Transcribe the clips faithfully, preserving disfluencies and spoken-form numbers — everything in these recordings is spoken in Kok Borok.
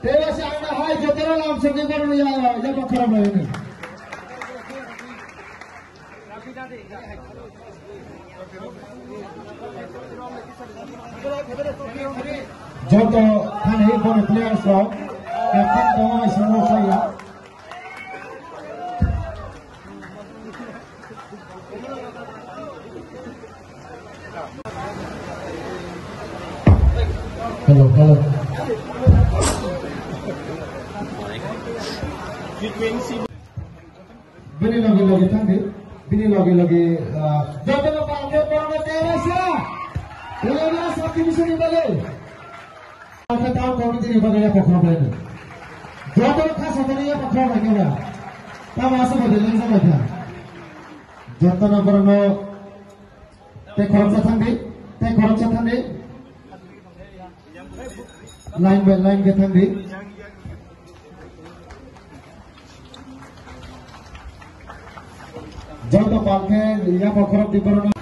Tei se ang hai jotono lamsogwi borokno ya, ya, ya, bokhorok bai hwnwi. Joto thani bono players rok captain tongo, bai swngo saya. Hello, hello. Bini loge loge thangdi, bini loge loge, ah, jotono pangkhe porno teresa. Teresa kini sini bale. Ang khe town committee ni bagwi yapha khorok laino. Joto kha sokani yapha khorok laino ya. Tamo aswk bai lengjak bai kha. Jotono borokno tei khoroksa thangdi, tei khoroksa thangdi. Line by line khe thangdi. Joto pal khe yapha khorok di borokno.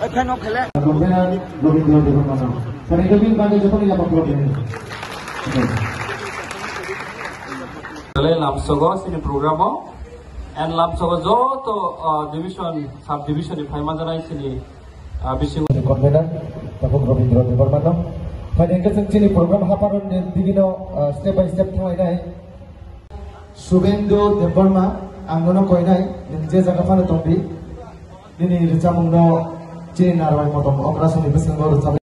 Convener Rabindra Debbarma no. Phaidi Rabindra bagwi jotono yapha khorok di. Tole lamsogo sini program o. And lamsogo joto, ah, division, sub division ni phaima janai sini, ah, bisingo. Convener, Tabuk Rabindra Debbarma no. Phaidi hwnkhe chwng chini program haphar ni digino, ah, step by step thanglai nai. Subhendu Debbarma, ang nono koinai, nwng je jaga phano tongdi. Nini rwchapmung no chini narwai motom okrasoni bwskango rwchap.